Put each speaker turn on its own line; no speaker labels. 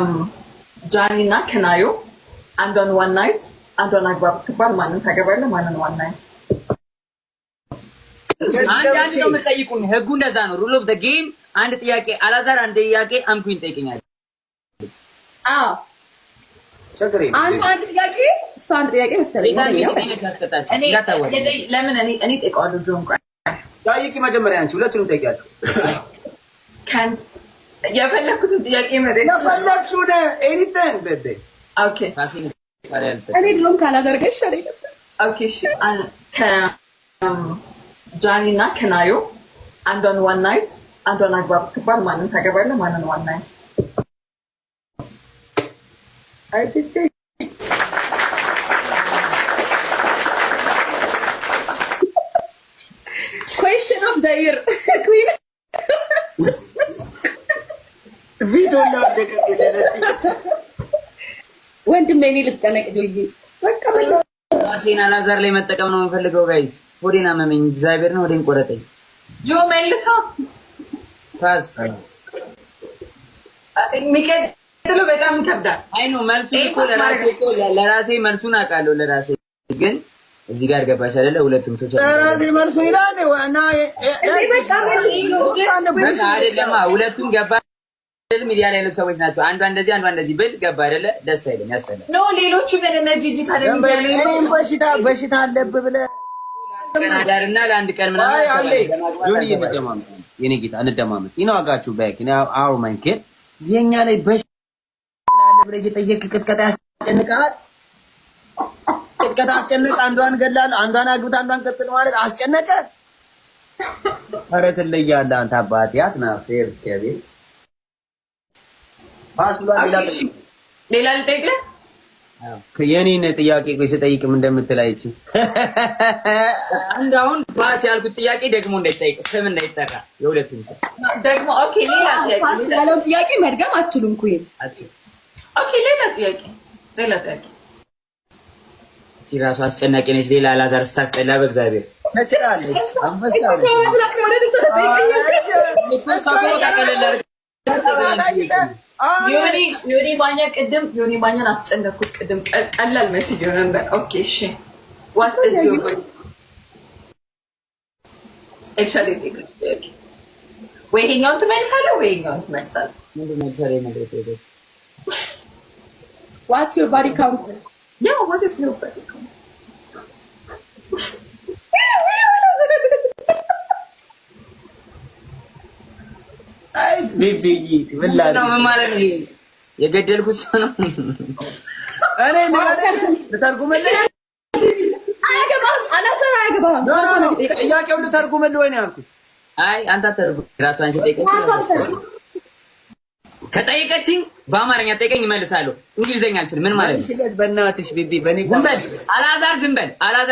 ከጃኒ እና ከናዮ አንዷን one night አንዷን አግባ ብትባል ማንን ታገባለህ? ማንን one night?
አንዳንድ ነው የምጠይቁኝ። ህጉ እንደዛ ነው። Rule of the game። አንድ ጥያቄ አላዛር፣ አንድ ጥያቄ አምኩኝ ጠይቀኛል።
አዎ።
ችግር የለም።
አንተ አንድ ጥያቄ፣ እሷ አንድ ጥያቄ መሰለኝ።
እኔ ለምን እኔ ጠይቀዋለሁ። ጆን፣ ቆይ።
ጠይቂ መጀመሪያ አንቺ፣ ሁለቱንም ጠይቂያቸው።
የፈለኩትን ጥያቄ መጠየቅ
የፈለግሽውን anything, baby.
Okay.
እኔ ድሮም ካላዛር ጋር ይሻለኝ ነበር።
Okay፣ እሺ። ከጃኒ እና ከናዮ አንዷን one night አንዷን አግባ ብትባል ማንን ታገባለህ? ማንን one night?
I think
Question of the year, queen.
ቪዲዮ ላደቀ።
ወንድሜ፣ እኔ ልጨነቅ ጆዬ፣ በቃ መልስ።
ራሴን አላዛር ላይ መጠቀም ነው የምፈልገው። Guys፣ ሆዴን አመመኝ። እግዚአብሔር ነው፣ ሆዴን ቆረጠኝ።
ጆ፣ መልሳ።
Pass.
የሚቀጥለው በጣም ይከብዳል።
አይ ነው፣ መልሱን እኮ ለራሴ እኮ ለራሴ መልሱን አውቃለሁ። ለራሴ ግን እዚህ ጋር ገባሽ አይደለ? ሁለቱም ሰው
ለራሴ መልሱ ይላል እና
በቃ መልስ።
በቃ አይደለማ፣ ሁለቱም ገባ አይደል? ሚዲያ ላይ ያሉ ሰዎች ናቸው። አንዷ እንደዚህ አንዷ እንደዚህ ብል ገባ አይደለ? ደስ አይልም፣ ያስጠላል።
No፣ ሌሎቹ ምን እነ ጂጂ ታዲያ ሚዲያ ላይ
እኔም በሽታ በሽታ አለብህ ብለህ
ቀን አዳርና ለአንድ ቀን ምናምን
አይ አንዴ ጆኒ፣ እንደማመጥ የኔ ጌታ እንደማመጥ አጋችሁ back our man kid የኛ ላይ በሽታ አለ ብለህ እየጠየቅህ ቅጥቀጣ ያስጨንቅሃል። ቅጥቀጣ አስጨንቅ። አንዷን ገላለሁ፣ አንዷን አግብተህ አንዷን ቀጥል ማለት አስጨነቀ። ኧረ ትለያለህ አንተ አባቴ። አስና fair እስከቤ pass ብሏል። ሌላ
ሌላ ልጠይቅህ።
የኔን ጥያቄ ቆይ ስጠይቅም እንደምትል አይቺ።
አንድ አሁን pass ያልኩት ጥያቄ ደግሞ እንዳይጠይቅ፣ ስም እንዳይጠራ የሁለቱም ስም።
ደግሞ okay፣ ሌላ ጥያቄ።
Pass ያለውን ጥያቄ መድገም አትችሉም queen።
Okay፣ ሌላ ጥያቄ፣ ሌላ ጥያቄ።
እቺ ራሱ አስጨናቂ ነች። ሌላ አላዛር ስታስጠላ በእግዚአብሔር።
ትችላለች። አንበሳ ነች።
እሷ እኮ በቃ ቀለል አድርጋ
ዮኒ ማኛ፣ ቅድም ዮኒ ማኛን አስጨነኩት። ቅድም ቀላል መስሎ ነበር። Okay፣ እሺ፣ what is your ኤልሻዳይ ጠይቅሽ ጥያቄ፣ ወይ ይሄኛውን ትመልሳለህ ወይ ይሄኛውን ትመልሳለህ።
ምንድን ነው ኤልሻዳይ ነገር የጠየቀችው?
What's your body count?
Yeah, what is your body count?
አይ baby ዬ፣ ምን
ነው ምን ማለት ነው? የገደልኩት ሰው ነው።
እኔ ልተርጉምልህ?
አያገባህም፣ አላዛር አያገባህም።
No, no, no፣ ጥያቄውን ልተርጉምልህ ወይ ነው ያልኩት።
አይ፣ አንተ አተርጉም። ራሷ አንቺ ጠይቀችኝ። ከጠየቀችኝ በአማርኛ ጠይቀኝ እመልሳለሁ። እንግሊዘኛ አልችልም። ምን ማለት ነው?
በእናትሽ baby፣ በእኔ
ዝም በል አላዛር፣ ዝም በል አላዛር።